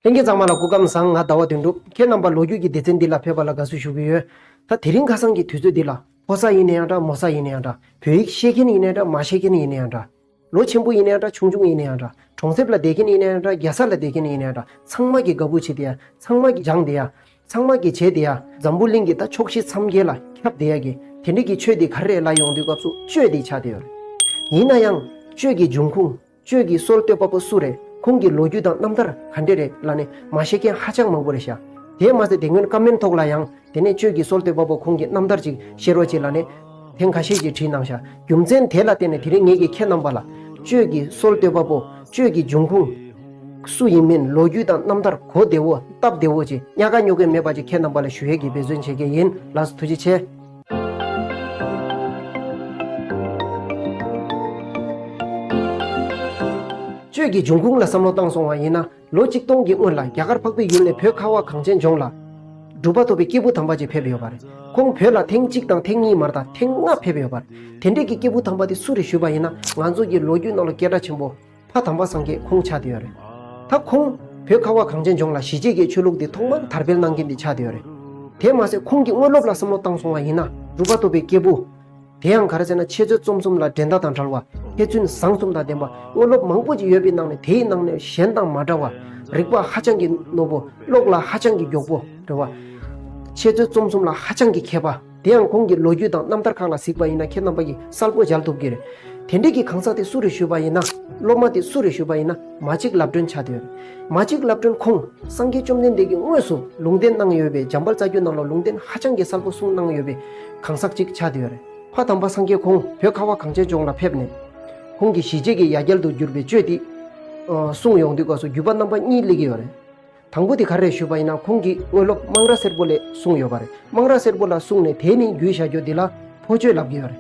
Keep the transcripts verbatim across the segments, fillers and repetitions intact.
ལྷན་རྒྱས་ཚང་མ་ལ་སྐུ་ཁམས་བཟང་། ང་ཟླ་བ་དོན་གྲུབ། ཁྱེད་རྣམ་པ་ལོ་རྒྱུས་ཀྱི་སྡེ་ཚན་འདི་ལ་ཕེབས་པ་ལ་དགའ་བསུ་ཞུ་གི་ཡོད། ད་དེ་རིང་ཁ་སང་གི་དུས་ཚོད་འདི་ལ་ཕོ་གསར་ཡིན་ན་ཡང་འདྲ། མོ་གསར་ཡིན་ན་ཡང་འདྲ། བོད་ཡིག་ཤེས་མཁན་ཡིན་ན་ཡང་འདྲ། མ་ཤེས་མཁན་ཡིན་ན་ཡང་འདྲ། ལོ་ཆེན་པོ་ཡིན་ན་ཡང་འདྲ། ཆུང་ཆུང་ཡིན་ན་ཡང་འདྲ། གྲོང་གསེབ་ལ་བསྡད་མཁན་ཡིན་ན་ཡང་འདྲ། རྒྱལ་ས་ལ་བསྡད་མཁན་ཡིན་ན་ཡང་འདྲ། ཚང་མ་གིས་དགའ་པོ་བྱེད་བསྡད་ཡ། ཚང་མ་གིས་སྦྱང་བསྡད་ཡ། ཚང་མ་གིས་བྱས་བསྡད་ཡ། འཛམ་བུ་གླིང་གི་ད་ཕྱོགས་བཞི་མཚམས་བརྒྱད་ལ་ཁྱབ་བསྡད་ཡ་གི་དེ་འདྲ་གི་ཆོས་འདི་ག་རེ་རེད་ལབ་ཡོང་དུས་སྐབས་སུ་གཅོད་འདི་ཆགས་བསྡད་ཡོད་རེད། ཡིན་ན་ཡང་གཅོད་ཀྱི་འབྱུང་ཁུངས། གཅོད་ཀྱི་སྲོལ་གཏོད་པ་པོ་སུ་རེད། ཁོང་གི་ལོ་རྒྱུས་དང་རྣམ་ཐར་ག་འདྲ་རེད་ལབ་ནས་མ་ཤེས་མཁན་ཧ་ཅང་མང་པོ་རེད་ཤག་དེས་མ་ཟད་དེ་སྔོན་ཀོ་མེན་ཐོག་ལ་ཡང་དེ་ནས་གཅོད་ཀྱི་སྲོལ་གཏོད་པ་པོ་ཁོང་གི་རྣམ་ཐར་ཅིག་ཤེས་རོགས་བྱེད་ལབ་ནས་ཐེངས་ཁ་ཤས་ཅིག་བྲིས་གནང་ཤག་རྒྱུ་མཚན་དེ་ལ་བརྟེན་ནས་དེ་རིང་ངེད་ཀྱིས་ཁྱེད་རྣམ་པ་ལ་གཅོད་ཀྱི་སྲོལ་གཏོད་པ་པོ། གཅོད་ཀྱི་འབྱུང་ཁུངས་སུ་ཡིན་མིན་ལོ་རྒྱུས་དང་རྣམ་ཐར་གོ་བདེ་བོ་སྟབས་བདེ་བོ་ཅིག་གཉའ་ཁ་སྨྱོ་མཁན་མེད་པ་ཅིག་ཁྱེད་རྣམ་པ་ལ་ཞུ་ཡས་ཀྱི་འབད་བརྩོན་བྱེད་ཀྱི་ཡིན། ལགས་སོ། ཐུགས་རྗེ་ཆེ། གཅོད་ཀྱི་འབྱུང་ཁུངས་ལ་བསམ་བློ་བཏང་སོང་བ་ཡིན་ན། ལོ་གཅིག་སྟོང་གི་སྔོན་ལ་རྒྱ་གར་འཕགས་པའི་ཡུལ་ནས་བོད་ཁ་བ་གངས་ཅན་ལྗོངས་ལ་གྲུབ་པ་ཐོབ་པའི་སྐྱེས་བུ་དམ་པ་ཅིག་ཕེབས་ཡོད་པ་རེད། ཁོང་བོད་ལ་ཐེངས་གཅིག་དང་ཐེངས་གཉིས་མ་རེད་ད། ཐེངས་ལྔ་ཕེབས་ཡོད་པ་རེད། དེ་འདྲས་ཀྱི་སྐྱེས་བུ་དམ་པ་དེ་སུ་རེད་ཞུས་པ་ཡིན་ན། ང་ཚོ་གི་ལོ་རྒྱུས་ནང་ལ་སྐད་གྲགས་ཆེན་པོ་ཕ་དམ་པ་སངས་རྒྱས་ཁོང་ཆགས་བསྡད་ཡོད་རེད། ད་ཁོང་བོད་ཁ་བ་གངས་ཅན་ལྗོངས་ལ་ཞི་བྱེད་ཀྱི་ཆོས་ལུགས་དེ་ཐོག་མར་དར་སྤེལ་གནང་མཁན་དེ་ཆགས་བསྡད་ཡོད་རེད། དེ་མ་ཟད་ཁོང་གི་དངོས་སློབ་ལ་བསམ་བློ་བཏང་སོང་བ་ཡིན་ན། གྲུབ་པ་ཐོབ་པའི་སྐྱེས་བུ། དེ་ཡང་ག་རེ་ཟེར་ན། འཆད་རྩོད་རྩོམ་གསུམ་ལ་འགྲན་ཟླ་དང་བྲལ་བ། མཁས་བཙུན་བཟང་གསུམ་དང་ལྡན་པ། དངོས་སློབ་མང་པོ་ཅིག་ཡོད་པའི་ནང་ནས་དེའི་ནང་ནས་གཞན་དང་མ་འདྲ་བ། རིག་པ་ཧ་ཅང་གི་རྣོ་པོ། ཀློག་ལ་ཧ་ཅང་གི་མགྱོགས་པོ་རེད་བ། འཆད་རྩོད་རྩོམ་གསུམ་ལ་ཧ་ཅང་གི་མཁས་པ། དེ་ཡང་ཁོང་གི་ལོ་རྒྱུས་དང་རྣམ་ཐར་ཁག་ལ་གཟིགས་པ་ཡིན་ན་ཁྱེད་རྣམ་པ་གིས་གསལ་པོ་མཇལ་ཐུབ་ཀྱི་རེད། དེ་འདྲས་ཀྱི་གང་ཟག་དེ་སུ་རེད་ཞུས་པ་ཡིན་ན། སློབ་མ་དེ་སུ་རེད་ཞུས་པ་ཡིན་ན། མ་གཅིག་ལབ་སྒྲོན་ཆགས་བསྡད་ཡོད་རེད། མ་གཅིག་ལབ་སྒྲོན་ཁོང་སངས་རྒྱས་བཅོམ་ལྡན་འདས་ཀྱིས་དངོས་སུ་ལུང་བསྟན་གནང་ཡོད་པའི་འཇམ་དཔལ་རྩ་རྒྱུད་ནང་ལ་ལུང་བསྟན་ཧ་ཅང་གི་གསལ་པོ་གསུངས་གནང་ཡོད་པའི་གང་ཟག་ཅིག་ཆགས་བསྡད་ཡོད་རེད། ཕ་དམ་པ་སངས་རྒྱས་ཁོང་བོད་ཁ་བ་གངས་ཅན་ལྗོངས་ལ་ཕེབས་ནས། ཁོང་གིས་ཞི་བྱེད་ཀྱི་ཡ་གྱལ་དུ་གྱུར་པའི་གཅོད་དེ་གསུངས་ཡོང་དུས་སྐབས་སུ་བརྒྱུད་པ་རྣམ་པ་གཉིས་སླེབས་ཀྱི་ཡོད་རེད། དང་པོ་དེ་ག་རེ་རེད་ཞུས་པ་ཡིན་ན། ཁོང་གིས་དངོས་སློབ་སྨང་ར་སེར་པོ་ལ་གསུངས་ཡོད་པ་རེད། སྨང་ར་སེར་པོ་ལ་གསུངས་ནས་དེ་ནས་བརྒྱུད་བཞག་རྒྱུ་དེ་ལ་ཕོ་གཅོད་ལབ་ཀྱི་ཡོད་རེད།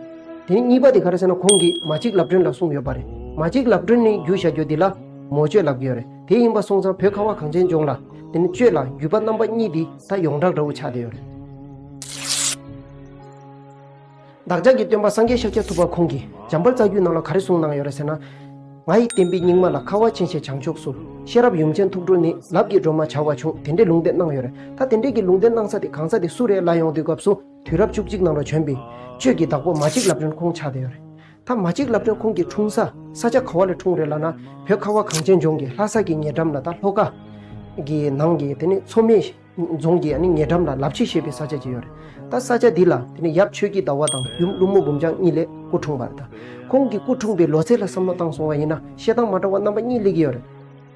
དེ་ནས་གཉིས་པ་དེ་ག་རེ་ཟེར་ན། ཁོང་གིས་མ་གཅིག་ལབ་སྒྲོན་ལ་གསུངས་ཡོད་པ་རེད། མ་གཅིག་ལབ་སྒྲོན་ནས་བརྒྱུད་བཞག་རྒྱུ་དེ་ལ་མོ་གཅོད་ལབ་ཀྱི་ཡོད་རེད། དེ་ཡིན་པ་སོང་ཙང་བོད་ཁ་བ་གངས་ཅན་ལྗོངས་ལ་དེ་ནས་གཅོད་ལ་བརྒྱུད་པ་རྣམ་པ་གཉིས་དེ་ད་ཡོངས་གྲགས་འདྲ་བོ་ཆགས་བསྡད་ཡོད་རེད། བདག་ཅག་གི་སྟོན་པ་སངས་རྒྱས་ཤཱཀྱ་ཐུབ་པ་ཁོང་གིས་འཇམ་དཔལ་རྩ་རྒྱུད་ནང་ལ་ག་རེ་གསུངས་གནང་ཡོད་རེད་ཟེར་ན། ང་ཡི་བསྟན་པའི་སྙིགས་མ་ལ། ཁ་བ་ཆེན་ཞེས་བྱང་ཕྱོགས་སུ། ཤེས་རབ་ཡུམ་ཆེན་ཐུགས་སྒྲུབ་ནི། ལབ་ཀྱི་སྒྲོན་མ་བྱ་བ་བྱུང་། དེ་འདྲའི་ལུང་བསྟན་གནང་ཡོད་རེད། ད་དེ་འདྲའི་གི་ལུང་བསྟན་གནང་ས་དེ་གང་ས་དེ་སུ་རེད་ལབ་ཡོང་དུས་སྐབས་སུ། དུས་རབས་བཅུ་གཅིག་ནང་ལ་བྱོན་པའི་གཅོད་ཀྱི་བདག་པོ་མ་གཅིག་ལབ་སྒྲོན་ཁོང་ཆགས་བསྡད་ཡོད་རེད། ད་མ་གཅིག་ལབ་སྒྲོན་ཁོང་གི་འཁྲུངས་ས་ས་ཆ་ག་བ་ལ་འཁྲུངས་རེད་ལབ་ན། བོད་ཁ་བ་གངས་ཅན་ལྗོངས་ཀྱི་ལྷ་ས་གི་ཉེ་འགྲམ་ལ། ད་ལྷོ་ཁ་གི་ནང་གི་དེ་ནི་མཚོ་སྨད་རྫོང་གི་ཨ་ནི་ཉེ་འགྲམ་ལ་ལབ་ཆི་ཞེས་པའི་ས་ཆ་ཅིག་ཡོད་རེད། ད་ས་ཆ་འདི་ལ་དེ་ནི་ཡབ་ཆོས་ཀྱི་ཟླ་བ་དང་ཡུམ་ཀླུ་མོ་འབུམ་ལྗང་གཉིས་ལས་སྐུ་འཁྲུངས་པ་རེད། ད་ཁོང་གི་སྐུ་འཁྲུངས་པའི་ལོ་ཚད་ལ་བསམ་བློ་བཏང་སོང་བ་ཡིན་ན། བཤད་སྟངས་མ་འདྲ་བ་རྣམ་པ་གཉིས་སླེབས་ཀྱི་ཡོད་རེད།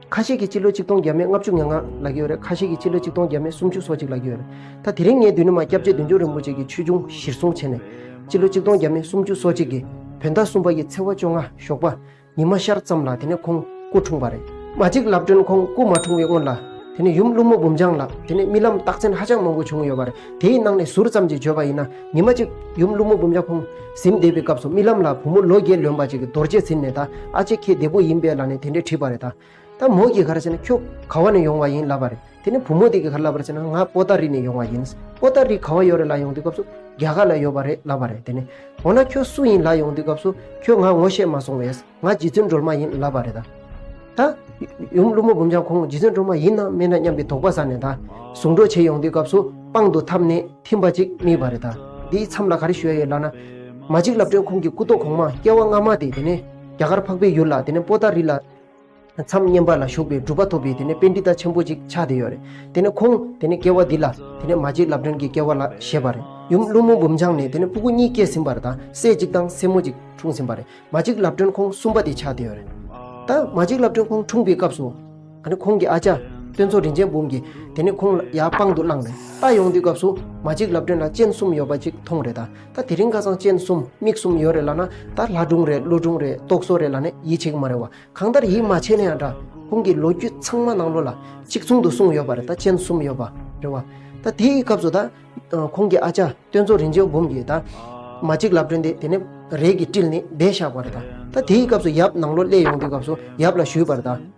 ཁ་ཤས་ཀྱིས་སྤྱི་ལོ་གཅིག་སྟོང་བརྒྱ་མེད་ལྔ་བཅུ་ང་ལྔ་ལབ་ཀྱི་ཡོད་རེད། ཁ་ཤས་ཀྱིས་སྤྱི་ལོ་གཅིག་སྟོང་བརྒྱ་མེད་སུམ་ཅུ་སོ་གཅིག་ལབ་ཀྱི་ཡོད་རེད། ད་དེ་རིང་ངས་མདུན་ནས་མར་སྐྱབས་རྗེ་བདུད་འཇོམས་རིན་པོ་ཆེ་གི་ཆོས་འབྱུང་གཞིར་བཟུང་བྱས་ནས། སྤྱི་ལོ་གཅིག་སྟོང་བརྒྱ་མེད་སུམ་ཅུ་སོ་གཅིག་གི་བོད་ཟླ་གསུམ་པ་ཡི་ཚེས་པ་བཅོ་ལྔ་ཞོགས་པ་ཉི་མ་ཤར་ཙམ་ལ་དེ་ནས་ཁོང་སྐུ་འཁྲུངས་པ་རེད། མ་གཅིག་ལབ་སྒྲོན་ཁོང་སྐུ་མ་འཁྲུངས་པའི་སྔོན་ལ་དེ་ནས་ཡུམ་ཀླུ་མོ་འབུམ་ལྗང་ལ་དེ་ནས་རྨི་ལམ་རྟགས་མཚན་ཧ་ཅང་མང་པོ་བྱུང་ཡོད་པ་རེད། དེའི་ནང་ནས་ཟུར་ཙམ་ཅིག་བརྗོད་པ་ཡིན་ན། ཉི་མ་གཅིག་ཡུམ་ཀླུ་མོ་འབུམ་ལྗང་ཁོང་གཟིམ་བསྡད་པའི་སྐབས་སུ་རྨི་ལམ་ལ་བུ་མོ་ལོ་བརྒྱད་ལོན་པ་ཅིག་གིས་རྡོ་རྗེ་འཛིན་ནས། ད་ཨ་ཅེ་ཁྱེད་བདེ་པོ་ཡིན་པས་ལབ་ནས་དེ་འདྲས་དྲིས་པ་རེད། ད་ད་མོ་གིས་ག་རེ་ཟེར་ན། ཁྱོད་ག་བ་ནས་ཡོང་བ་ཡིན་ལབ་པ་རེད། དེ་ནས་བུ་མོ་དེ་གིས་ག་རེ་ལབ་པ་རེད་ཟེར་ན། ང་པོ་ཏཱ་རི་ནས་ཡོང་བ་ཡིན། པོ་ཏཱ་རི་ག་བ་ཡོད་རེད་ལབ་ཡོང་དུས་སྐབས་སུ། རྒྱ་གར་ལ་ཡོད་པ་རེད་ལབ་པ་རེད། དེ་ནས་འོ་ན་ཁྱོད་སུ་ཡིན་ལབ་ཡོང་དུས་སྐབས་སུ། ཁྱོད་ང་ངོ་ཤེས་མ་སོང་བས། ང་རྗེ་བཙུན་སྒྲོལ་མ་ཡིན་ལབ་པ་རེད། ད་ད་ཡུམ་ཀླུ་མོ་འབུམ་ལྗང་ཁོང་རྗེ་བཙུན་སྒྲོལ་མ་ཡིན་ནམ་མིན་ན་སྙམ་པའི་དོགས་པ་ཟ་ནས། ད་ཟུང་འབྲེལ་བྱེད་ཡོང་དུས་སྐབས་སུ་པང་དུ་འཐམས་ནས་ཐིམ་པ་ཅིག་རྨིས་པ་རེད། ད་འདིའི་མཚམས་ལ་ག་རེ་ཞུ་ཡ་ཡོད་ལབ་ན། མ་གཅིག་ལབ་སྒྲོན་ཁོང་གི་སྐུ་ཐོག་གོང་མ་སྐྱེ་བ་སྔ་མ་དེ་དེ་ནས་རྒྱ་གར་འཕགས་པའི་ཡུལ་ལ། དེ་ནས་པོ་ཏཱ་རི་ལ། མཚམས་བསྙེན་པ་ལ་ཞུགས་པའི་གྲུབ་པ་ཐོབ་པའི་དེ་ནས་པཎྜི་ཏ་ཆེན་པོ་ཅིག་ཆགས་བསྡད་ཡོད་རེད། དེ་ནས་ཁོང་དེ་ནས་སྐྱེ་བ་འདི་ལ་དེ་ནས་མ་གཅིག་ལབ་སྒྲོན་གྱི་སྐྱེ་བ་ལ་བཞེས་པ་རེད། ཡུམ་ཀླུ་མོ་འབུམ་ལྗང་ནས་དེ་ནས་སྤུ་གུ་གཉིས་སྐྱེས་ཟིན་པ་རེད། ད་སྲས་གཅིག་དང་སྲས་མོ་གཅིག་འཁྲུངས་ཟིན་པ་རེད། མ་གཅིག་ལབ་སྒྲོན་ཁོང་གསུམ་པ་དེ་ཆགས་བསྡད་ཡོད་རེད། ད་མ་གཅིག་ལབ་སྒྲོན་ཁོང་འཁྲུངས་པའི་སྐབས་སུ། ཨ་ནི་ཁོང་གི་ཨ་ཅག་སྟོན་མཚོ་རིན་ཆེན་འབུམ་གྱིས་དེ་ནས་ཁོང་ལ་ཡར་པང་དུ་བླངས་ནས་ལྟ་ཡོང་དུས་སྐབས་སུ། མ་གཅིག་ལབ་སྒྲོན་ལ་སྤྱན་གསུམ་ཡོད་པ་ཅིག་མཐོང་རེད། ད་ད་དེ་རིང་ཁ་སང་སྤྱན་གསུམ་མིག་གསུམ་ཡོད་རེད་ལབ་ན། ད་ལྷ་སྒྲུང་རེད། ཀླུ་སྒྲུང་རེད། རྟོག་བཟོ་རེད་ལབ་ནས་ཡིད་ཆེས་ཀྱི་མ་རེད་བ། གང་ལྟར་ཡིད་མ་ཆེས་ན་ཡང་འདྲ། ཁོང་གི་ལོ་རྒྱུས་ཚང་མ་ནང་ལོགས་ལ་གཅིག་མཚུངས་དུ་གསུངས་ཡོད་པ་རེད། ད་སྤྱན་གསུམ་ཡོད་པ་རེད་བ། ད་དེའི་སྐབས་སུ་ད་ཁོང་གི་ཨ་ཅག་སྟོན་མཚོ་རིན་ཆེན་འབུམ་གྱིས་ད་མ་གཅིག་ལབ་སྒྲོན་དེ་དེ་ནས་རས་ཀྱིས་དཀྲིས་ནས་བསྡད་བཞག་པ་རེད། ད་ད་དེའི་སྐབས་སུ་ཡབ་ནང་ལོགས་སླེབས་ཡོང་དུས་སྐབས་སུ་ཡབ་ལ་ཞུས་པ་རེད། ད་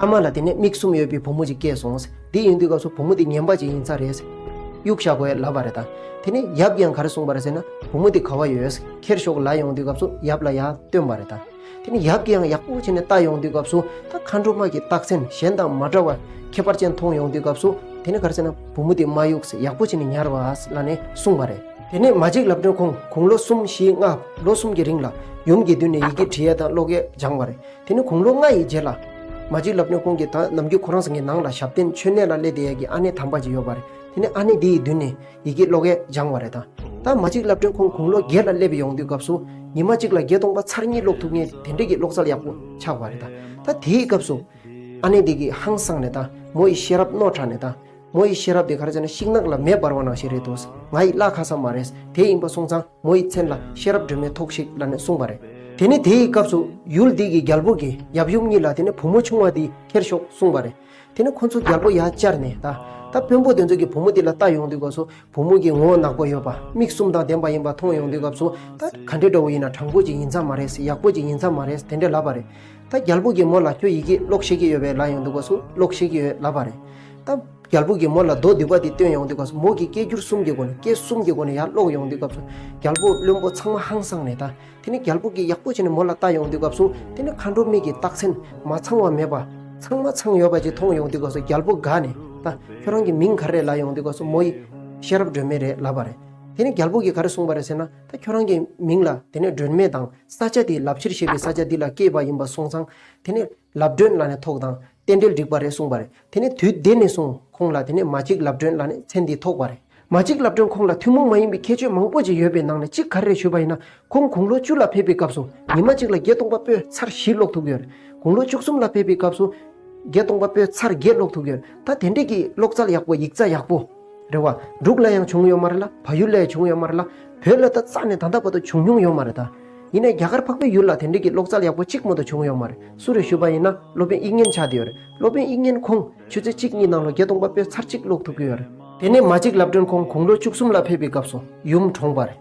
ཨ་མ་ལ་དེ་ནས་མིག་གསུམ་ཡོད་པའི་བུ་མོ་ཅིག་སྐྱེས་སོང་། འདི་ཡིན་དུས་སྐབས་སུ་བུ་མོ་དེ་ངན་པ་ཅིག་ཡིན་ས་རེད། གཡུག་བཞག་དགོས་ལབ་པ་རེད་ད། དེ་ནས་ཡབ་ཀྱིས་ཡང་ག་རེ་གསུངས་པ་རེད་ཟེར་ན། བུ་མོ་འདི་ག་བ་ཡོད། ཁྱེར་ཤོག་ལབ་ཡོང་དུས་སྐབས་སུ་ཡབ་ལ་ཡར་སྟོན་པ་རེད་ད། དེ་ནས་ཡབ་ཀྱིས་ཡང་ཡག་པོ་བྱས་ནས་བལྟ་ཡོང་དུས་སྐབས་སུ། ད་མཁའ་འགྲོ་མ་གི་རྟགས་མཚན་གཞན་དང་མ་འདྲ་བ་ཁྱད་པར་ཅན་མཐོང་ཡོང་དུས་སྐབས་སུ། དེ་ནས་ག་རེ་ཟེར་ན། བུ་མོ་འདི་མ་གཡུག་ཟེར། ཡག་པོ་བྱས་ནས་ཉར་བ་ལབ་ནས་གསུངས་པ་རེད། དེ་ནས་མ་གཅིག་ལབ་སྒྲོན་ཁོང་དགུང་ལོ་གསུམ་བཞི་ལྔ་ལོ་གསུམ་གྱི་རིང་ལ་ཡུམ་གྱི་མདུན་ནས་ཡི་གེ་འབྲི་ཡས་དང་ཀློག་ཡས་སྦྱངས་པ་རེད། དེ་ནས་དགུང་ལོ་ལྔ་ཡི་རྗེས་ལ། མ་གཅིག་ལབ་སྒྲོན་ཁོང་གི་ད་ནམ་རྒྱུན་ཁོ་རང་ཚོ་གི་ནང་ལ་ཞབས་བརྟན་མཆོད་གནས་ལ་སླེབས་བསྡད་ཡས་ཀྱི་ཨ་ནེ་དམ་པ་ཅིག་ཡོད་པ་རེད། དེ་ནས་ཨ་ནེ་འདི་ཡི་མདུན་ནས་ཡི་གེ་ཀློག་ཡས་སྦྱངས་པ་རེད་ད། ད་མ་གཅིག་ལབ་སྒྲོན་ཁོང་དགུང་ལོ་བརྒྱད་ལ་སླེབས་ཡོང་དུས་སྐབས་སུ། ཉི་མ་གཅིག་ལ་བརྒྱད་སྟོང་པ་ཚར་གཉིས་ཀློག་ཐུབ་མཁན་དེ་འདྲས་ཀྱི་ཀློག་རྩལ་ཡག་པོ་ཆགས་པ་རེད་ད། ད་དེའི་སྐབས་སུ། ཨ་ནེ་འདི་གིས་ཧང་སངས་ནས་ད། མོ་ཡི་ཤེས་རབ་རྣོ་དྲགས་ནས་ད། མོ་ཡི་ཤེས་རབ་དེ་ག་རེ་ཟེར་ན། ཤིང་ནགས་ལ་མེ་འབར་བ་ནང་བཞིན་རེད་འདུག། ང་ཡི་བླ་ཁ་ས་མ་རེད། དེ་ཡིན་པ་སོང་ཙང་མོ་ཡི་མཚན་ལ་ཤེས་རབ་སྒྲོན་མེ་ཐོགས་ཤིག་ལབ་ནས་གསུངས་པ་རེད། དེ་ནས་དེའི་སྐབས་སུ་ཡུལ་འདི་གི་རྒྱལ་པོ་གིས་ཡབ་ཡུམ་གཉིས་ལ། དེ་ནས་བུ་མོ་ཆུང་བ་འདི་ཁྱེར་ཤོག་གསུངས་པ་རེད། དེ་ནས་ཁོ་ཚོ་རྒྱལ་པོ་ཡར་བཅར་ནས་ད། ད་དཔོན་པོ་དེ་ཚོ་གིས་བུ་མོ་འདི་ལ་བལྟ་ཡོང་དུས་སྐབས་སུ། བུ་མོ་གི་ངོ་བོ་ནག་པོ་ཡོད་པ། མིག་གསུམ་དང་ལྡན་པ་ཡིན་པ་མཐོང་ཡོང་དུས་སྐབས་སུ། ད་ག་འདྲས་འདྲ་བོ་ཡིན་ན་དྲང་པོ་ཅིག་ཡིན་ས་མ་རེད། ཡག་པོ་ཅིག་ཡིན་ས་མ་རེད། དེ་འདྲས་ལབ་པ་རེད། ད་རྒྱལ་པོ་གིས་མོ་ལ་ཁྱོད་ཡི་གེ་ཀློག་ཤེས་ཀྱི་ཡོད་པས་ལབ་ཡོང་དུས་སྐབས་སུ། ཀློག་ཤེས་ཀྱི་ཡོད་ལབ་པ་རེད། ད་རྒྱལ་པོ་གིས་མོ་ལ་མདོ་སྡུད་པ་དེ་སྟོན་ཡོང་དུས་སྐབས་སུ། མོ་གིས་སྐད་སྒྱུར་གསུམ་གྱི་སྒོ་ནས། སྐད་གསུམ་གྱི་སྒོ་ནས་ཡར་ཀློག་ཡོང་དུས་སྐབས་སུ། རྒྱལ་པོ་བློན་པོ་ཚང་མ་ཧང་སངས་ནས་ད། དེ་ནས་རྒྱལ་པོ་གིས་ཡག་པོ་བྱས་ནས་མོ་ལ་བལྟ་ཡོང་དུས་སྐབས་སུ། དེ་ནས་མཁའ་འགྲོ་མའི་གི་རྟགས་མཚན་མ་ཚང་བ་མེད་པ། ཚང་མ་ཚང་ཡོད་པ་ཅིག་མཐོང་ཡོང་དུས་སྐབས་སུ། རྒྱལ་པོ་དགའ་ནས་ད། ཁྱོད་རང་གི་མིང་ག་རེ་རེད་ལབ་ཡོང་དུས་སྐབས་སུ། མོ་ཡི་ཤེས་རབ་སྒྲོན་མེ་རེད་ལབ་པ་རེད། དེ་ནས་རྒྱལ་པོ་གིས་ག་རེ་གསུངས་པ་རེད་ཟེར་ན། ད་ཁྱོད་རང་གི་མིང་ལ། དེ་ནས་སྒྲོན་མེ་དང་། ས་ཆ་དེ་ལབ་ཕྱིར་ཞེས་པའི་ས་ཆ་འདི་ལ་སྐྱེས་པ་ཡིན་པ་སོང་ཙང་། དེ་ནས་ལབ་སྒྲོན་ལབ་ནས་ཐོགས་དང་། རྟེན་འབྲེལ་འགྲིག་པ་རེད་གསུངས་པ་རེད། དེ་ནས་དུས་དེ་ནས་བཟུང་ཁོང་ལ། དེ་ནས་མ་གཅིག་ལབ་སྒྲོན་ལབ་ནས་མཚན་འདི་ཐོགས་པ་རེད། མ་གཅིག་ལབ་སྒྲོན་ཁོང་ལ་ཐུན་མོང་མ་ཡིན་པའི་ཁྱད་ཆོས་མང་པོ་ཅིག་ཡོད་པའི་ནང་ནས་གཅིག་ག་རེ་རེད་ཞུས་པ་ཡིན་ན། ཁོང་དགུང་ལོ་བཅུ་ལ་ཕེབས་པའི་སྐབས་སུ། ཉི་མ་གཅིག་ལ་བརྒྱད་སྟོང་པ་པོད་ཚར་བཞི་ཀློག་ཐུབ་ཀྱི་ཡོད་རེད། དགུང་ལོ་བཅུ་གསུམ་ལ་ཕེབས་པའི་སྐབས་སུ། བརྒྱད་སྟོང་པ་པོད་ཚར་བརྒྱད་ཀློག་ཐུབ་ཀྱི་ཡོད་རེད། ད་དེ་འདྲས་ཀྱི་ཀློག་རྩལ་ཡག་པོ། ཡིག་རྩལ་ཡག་པོ་རེད་བ། འབྲུག་ལ་ཡང་བྱུང་ཡོད་མ་རེད་ལ། བལ་ཡུལ་ལ་ཡང་བྱུང་ཡོད་མ་རེད་ལ། བོད་ལ་ད་རྩ་ནས་ད་ལྟ་བར་དུ་བྱུང་མྱོང་ཡོད་མ་རེད་ད། ཡིན་ནའི་རྒྱ་གར་འཕགས་པའི་ཡུལ་ལ་དེ་འདྲས་ཀྱི་ཀློག་རྩལ་ཡག་པོ་གཅིག་མ་གཏོགས་བྱུང་ཡོད་མ་རེད། སུ་རེད་ཞུས་པ་ཡིན་ན། སློབ་དཔོན་དབྱིག་གཉེན་ཆགས་བསྡད་ཡོད་རེད། སློབ་དཔོན་དབྱིག་གཉེན་ཁོང་ཆུ་ཚོད་གཅིག་གཉིས་ནང་ལ་བརྒྱད་སྟོང་པ་པོད་ཚར་གཅིག་ཀློག་ཐུབ་ཀྱི་ཡོད་རེད། དེ་ནས་མ་གཅིག་ལབ་སྒྲོན་ཁོང་དགུང་ལོ་བཅུ་གསུམ་ལ་ཕེབས་པའི་སྐབས་སུ་ཡུམ་གྲོངས་པ་རེད།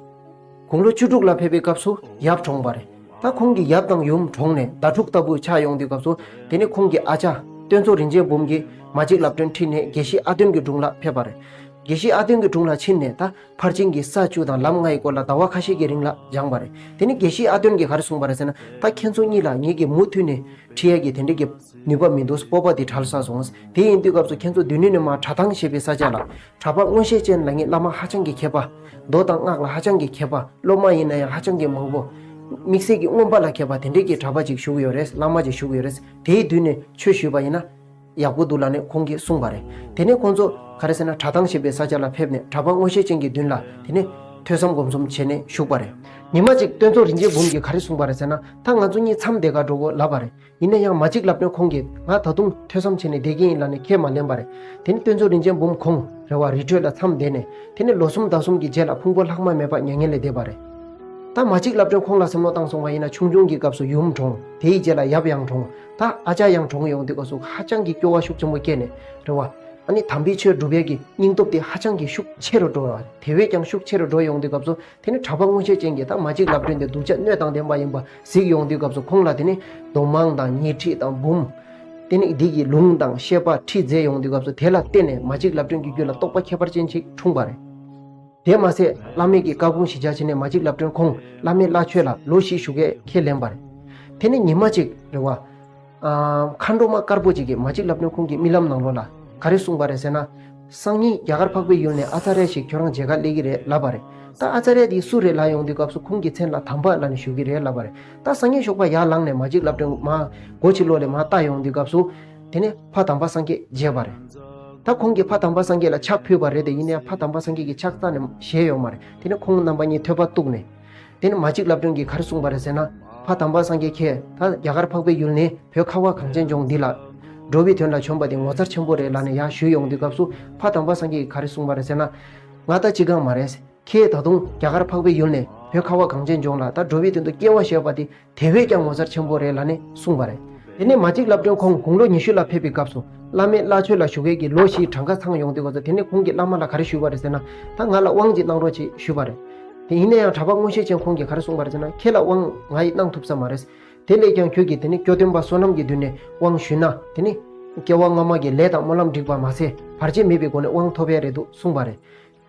དགུང་ལོ་བཅུ་དྲུག་ལ་ཕེབས་པའི་སྐབས་སུ་ཡབ་གྲོངས་པ་རེད། ད་ཁོང་གི་ཡབ་དང་ཡུམ་གྲོངས་ནས་ཟླ་དྲུག་ལྟ་བུ་ཆགས་ཡོང་དུས་སྐབས་སུ། དེ་ནས་ཁོང་གི་ཨ་ཅག་སྟོན་མཚོ་རིན་ཆེན་འབུམ་གྱིས་མ་གཅིག་ལབ་སྒྲོན་ཁྲིད་ནས་དགེ་བཤེས་ཨ་དོན་གྱི་དྲུང་ལ་ཕེབས་པ་རེད། དགེ་བཤེས་ཨ་དོན་གྱི་དྲུང་ལ་ཕྱིན་ནས་ད། ཕར་ཕྱིན་གྱི་ས་བཅུ་དང་ལམ་ལྔ་ཡི་སྐོར་ལ་ཟླ་བ་ཁ་ཤས་ཀྱི་རིང་ལ་སྦྱངས་པ་རེད། དེ་ནས་དགེ་བཤེས་ཨ་དོན་གྱིས་ག་རེ་གསུངས་པ་རེད་ཟེར་ན། ད་ཁྱེད་ཚོ་གཉིས་ལ་ངེད་ཀྱིས་མུ་མཐུད་ནས་ཁྲིད་ཡས་ཀྱི་དེ་འདྲས་ཀྱི་ནུས་པ་མི་འདུག། སྤོབས་པ་དེ་བྲལ་ཚར་སོང་། དེ་ཡིན་དུས་སྐབས་སུ་ཁྱེད་ཚོ་སྡེ་སྣོད་ནས་མར་གྲྭ་ཐང་ཞེས་པའི་ས་ཆ་ལ། གྲྭ་པ་མངོན་ཤེས་ཅན་ལབ་མཁན་བླ་མ་ཧ་ཅང་གི་མཁས་པ། མདོ་དང་སྔགས་ལ་ཧ་ཅང་གི་མཁས་པ། སློབ་མ་ཡིན་ན་ཡང་ཧ་ཅང་གི་མང་པོ། དམིགས་བསལ་གྱི་མངོན་པ་ལ་མཁས་པ་དེ་འདྲས་ཀྱི་གྲྭ་པ་ཅིག་བཞུགས་ཡོད་རེད། བླ་མ་ཅིག་བཞུགས་ཡོད་རེད། དེའི་མདུན་ནས་ཆོས་ཞུས་པ་ཡིན་ན། ཡག་པོ་འདུག་ལབ་ནས་ཁོང་གིས་གསུངས་པ་རེད། དེ་ནས་ཁོང་ཚོ་ག་རེ་ཟེར་ན། གྲྭ་ཐང་ཞེས་པའི་ས་ཆ་ལ་ཕེབས་ནས་གྲྭ་པ་མངོན་ཤེས་ཅན་གྱི་མདུན་ལ་དེ་ནས་ཐོས་བསམ་སྒོམ་གསུམ་བྱས་ནས་བཞུགས་པ་རེད། ཉི་མ་གཅིག་སྟོན་མཚོ་རིན་ཆེན་འབུམ་གྱིས་ག་རེ་གསུངས་པ་རེད་ཟེར་ན། ད་ང་ཚོ་གཉིས་མཚམས་བསྡད་ག་འགྲོ་དགོས་ལབ་པ་རེད། ཡིན་ན་ཡང་མ་གཅིག་ལབ་སྒྲོན་ཁོང་གིས། ང་ད་དུང་ཐོས་བསམ་བྱས་ནས་བསྡད་ཀྱི་ཡིན་ལབ་ནས་ཁས་མ་ལེན་པ་རེད། དེ་ནས་སྟོན་མཚོ་རིན་ཆེན་འབུམ་ཁོང་རེད་བ། རི་ཁྲོད་ལ་མཚམས་བསྡད་ནས། དེ་ནས་ལོ་གསུམ་ཟླ་གསུམ་གྱི་རྗེས་ལ་ཕུང་པོ་ལྷག་མ་མེད་པ་མྱ་ངན་ལས་འདས་པ་རེད། ད་མ་གཅིག་ལབ་སྒྲོན་ཁོང་ལ་བསམ་བློ་བཏང་སོང་བ་ཡིན་ན། ཆུང་ཆུང་གི་སྐབས་སུ་ཡུམ་གྲོངས། དེའི་རྗེས་ལ་ཡབ་ཡང་གྲོངས། ད་ཨ་ཅག་ཡང་གྲོངས་ཡོང་དུས་སྐབས་སུ་ཧ་ཅང་གི་སྐྱོ་བ་ཤུགས་ཆེན་པོ་སྐྱེས་ནས་རེད་བ། ཨ་ནི་དམ་པའི་ཆོས་སྒྲུབ་ཡས་ཀྱི་སྙིང་སྟོབས་དེ་ཧ་ཅང་གི་ཤུགས་ཆེ་རུ་འགྲོ་བ། དེ་བས་ཀྱང་ཤུགས་ཆེ་རུ་འགྲོ་ཡོང་དུས་སྐབས་སུ། དེ་ནི་གྲྭ་པ་མངོན་ཤེས་ཅན་གྱིས་ད་མ་གཅིག་ལབ་སྒྲོན་དེ་སྡུག་ཅག་སྣོད་དང་ལྡན་པ་ཡིན་པ་གཟིགས་ཡོང་དུས་སྐབས་སུ། ཁོང་ལ་དེ་ནི་མདོ་མང་དང་ཉི་ཁྲི་དང་འབུམ། དེ་ནི་འདི་གི་ལུང་དང་བཤད་པ་ཁྲིད་མཛད་ཡོང་དུས་སྐབས་སུ། དེ་ལ་བརྟེན་ནས་མ་གཅིག་ལབ་སྒྲོན་གྱི་རྒྱུད་ལ་རྟོགས་པ་ཁྱད་པར་ཅན་ཞིག་འཁྲུངས་པ་རེད། དེ་མ་ཟད་བླ་མེད་ཀྱི་བཀའ་དགོངས་གཞི་བཞག་བྱས་ནས་མ་གཅིག་ལབ་སྒྲོན་ཁོང་བླ་མེད་བླ་མཆོད་ལ་ལོ་བཞི་བཞུགས་ཡས་ཁས་ལེན་པ་རེད། དེ་ནས་ཉི་མ་གཅིག་རེད་བ། ཨ། མཁའ་འགྲོ་མ་དཀར་པོ་ཅིག་གིས་མ་གཅིག་ལབ་སྒྲོན་ཁོང་གི་རྨི་ལམ་ནང་ལོགས་ལ་ག་རེ་གསུངས་པ་རེད་ཟེར་ན། སང་ཉིན་རྒྱ་གར་འཕགས་པའི་ཡུལ་ནས་ཨ་ཙརྱ་ཞིག་ཁྱོད་རང་མཇལ་ཁ་སླེབས་ཀྱི་རེད་ལབ་པ་རེད། ད་ཨ་ཙརྱ་དེ་སུ་རེད་ལབ་ཡོང་དུས་སྐབས་སུ། ཁོང་གི་མཚན་ལ་དམ་པ་ལབ་ནས་ཞུ་གི་རེད་ལབ་པ་རེད། ད་སང་ཉིན་ཞོགས་པ་ཡར་ལངས་ནས་མ་གཅིག་ལབ་སྒྲོན་མར་སྒོ་ཕྱི་ལོགས་ལ་མར་ལྟ་ཡོང་དུས་སྐབས་སུ། དེ་ནས་ཕ་དམ་པ་སངས་རྒྱས་མཇལ་བ་རེད། ད་ཁོང་གིས་ཕ་དམ་པ་སངས་རྒྱས་ལ་ཕྱག་ཕུལ་བ་རེད་དེ། ཡིན་ནའང་ཕ་དམ་པ་སངས་རྒྱས་ཀྱིས་ཕྱག་རྩ་ནས་བཞེས་ཡོད་མ་རེད། དེ་ནས་ཁོང་རྣམ་པ་གཉིས་ཐོད་པ་གཏུགས་ནས། དེ་ནས་མ་གཅིག་ལབ་སྒྲོན་གྱིས་ག་རེ་གསུངས་པ་རེད་ཟེར་ན། ཕ་དམ་པ་སངས་རྒྱས་ཁྱེད་ད་རྒྱ་གར་འཕགས་པའི་ཡུལ་ནས་བོད་ཁ་བ་གངས་ཅན་ལྗོངས་འདི་ལ་འགྲོ་བའི་དོན་ལ་བྱོན་པ་དེ་ངོ་མཚར་ཆེན་པོ་རེད་ལབ་ནས་ཡར་ཞུས་ཡོང་དུས་སྐབས་སུ། ཕ་དམ་པ་སངས་རྒྱས་ཀྱིས་ག་རེ་གསུངས་པ་རེད་ཟེར་ན། ང་ད་ཅི་གང་མ་རེད། ཁྱེད་ད་དུང་རྒྱ་གར་འཕགས་པའི་ཡུལ་ནས་བོད་ཁ་བ་གངས་ཅན་ལྗོངས་ལ་ད་འགྲོ་བའི་དོན་དུ་སྐྱེ་བ་བཞེས་པ་དེ་དེ་བས་ཀྱང་ངོ་མཚར་ཆེན་པོ་རེད་ལབ་ནས་གསུངས་པ་རེད། དེ་ནས་མ་གཅིག་ལབ་སྒྲོན་ཁོང་དགུང་ལོ་ཉི་ཤུ་ལ་ཕེབས་པའི་སྐབས་སུ། བླ་མེད་བླ་མཆོད་ལ་བཞུགས་ཡས་ཀྱི་ལོ་བཞིའི་གྲངས་ཀ་ཚང་ཡོང་དུས་སྐབས་སུ། དེ་ནས་ཁོང་གིས་བླ་མ་ལ་ག་རེ་ཞུས་པ་རེད་ཟེར་ན། ད་ང་ལ་དབང་ཅིག་གནང་རོགས་ཅེས་ཞུས་པ་རེད། དེ་ཡིན་ན་ཡང་གྲྭ་པ་མངོན་ཤེས་ཅན་ཁོང་གིས་ག་རེ་གསུངས་པ་རེད་ཟེར་ན། ཁྱེད་ལ་དབང་ང་ཡིས་གནང་ཐུབ་ས་མ་རེད། དེ་ལས་ཀྱང་ཁྱོད་ཀྱིས་དེ་ནས་སྐྱོ་སྟོན་པ་བསོད་ནམས་ཀྱི་མདུན་ནས་དབང་ཞུས་ན། དེ་ནི་སྐྱེ་བ་སྔ་མ་གི་ལས་དང་སྨོན་ལམ་འགྲིག་པ་མ་ཟད། བར་ཆད་མེད་པའི་སྒོ་ནས་དབང་ཐོབ་ཡས་རེད་འདུག་གསུངས་པ་རེད།